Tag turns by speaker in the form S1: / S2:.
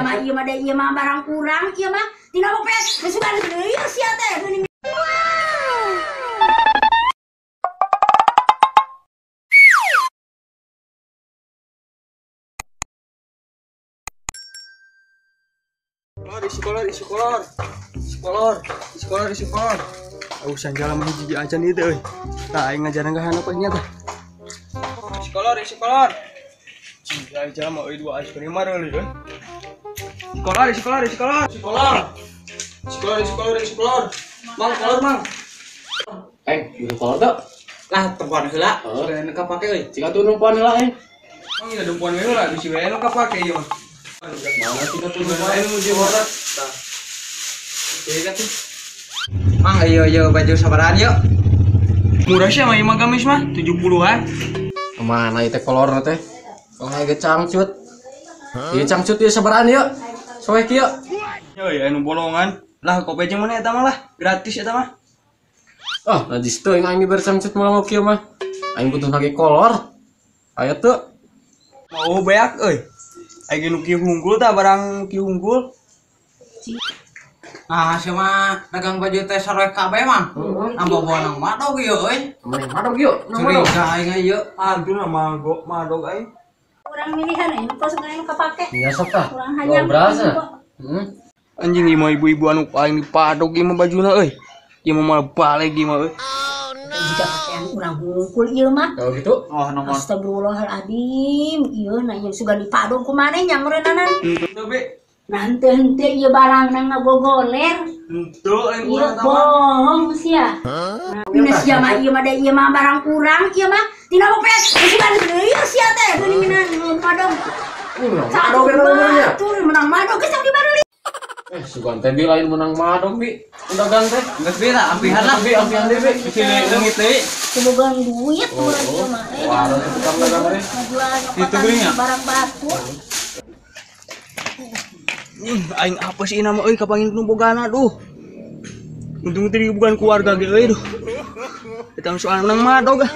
S1: mah ieu mah da ieu mah barang kurang ieu mah tina popes geus deui sia teh geuning.
S2: Isi kolor, isi kolor. Isi kolor, isi kolor, isi kolor. Urusan jalan mah hiji acan ieu teh euy. Tah aing ngajaran ka handap nya tah. Isi kolor, isi kolor. Cing aing jalan mah euy dua es krim mah euy. Isi kolor, isi kolor, isi kolor. Isi kolor. Isi kolor, isi kolor, isi kolor. Mang kolor mang.
S3: Butuh kolor teu?
S4: Lah tempoan heula. Sudah kapake euy.
S3: Jika tuh numpuan heula euy.
S2: Mang ieu numpuan heula bisi we nu kapake ieu mah.
S3: Mana kita tuh
S2: aing muji kolor. Tah. Jadi kan tuh.
S4: Mang ayo yo baju sabaraan yuk.
S2: Murah sih mah ieu mah gamis mah 70-an.
S3: Mana ieu teh kolorna teh? Tong ge cangcut. Ieu cangcut ieu sabaraan yuk. Soek ieu.
S2: Yo ya anu bolongan. Lah kopi jeung mana eta mah lah, gratis eta mah.
S3: Ah, najis teuing aing diber cangcut moal kieu mah. Aing butuh lagi kolor. Ayo tuh.
S2: Mau beak euy. Aing nu kieu unggul tah barang kieu unggul.
S4: Nah, sia mah dagang baju teh sarua kabeh mah. Ambo-ambo madog ieu euy.
S3: Maneh madog ieu?
S4: Curiga aing ieu.
S2: Aduh nama go madog aing.
S1: Urang milihan aing kok sebenarnya nu kapake.
S3: Nya sok tah.
S1: Urang hayang.
S2: Anjing ieu mah ibu-ibu anu paling dipadog ieu mah bajuna euy. Ieu mah moal balik ieu mah euy.
S1: Jika pakaian urang hungkul ieu mah.
S3: Kalau gitu?
S4: Oh, nomor.
S1: Astagfirullahaladzim. Ieu na ieu sugan dipadog ku maneh nya meureunana.
S2: Henteu be.
S1: Nah henteu ieu barangna ngagogoler.
S2: Henteu lain
S1: urang tah. Bohong sia. Nah, sia mah ieu mah da ieu mah barang kurang ieu mah tina popes sugan deui sia teh geuning madog.
S3: Madog eta mah.
S1: Tuh menang madog geus dibareli.
S3: Sugan teh bi lain menang madog bi. Dagang teh.
S4: Geus bi lah ampihan lah
S3: bi ampihan deui bi.
S2: Bisi leungit deui.
S1: Bogaan duit urang ieu mah.
S3: Wah, tukang dagang teh.
S2: Itu geuning
S1: barang batur.
S2: Aing apa sih nama euy kapangin nu bogana duh. Untung teh bukan keluarga ge euy duh. Eta soal menang madog ah.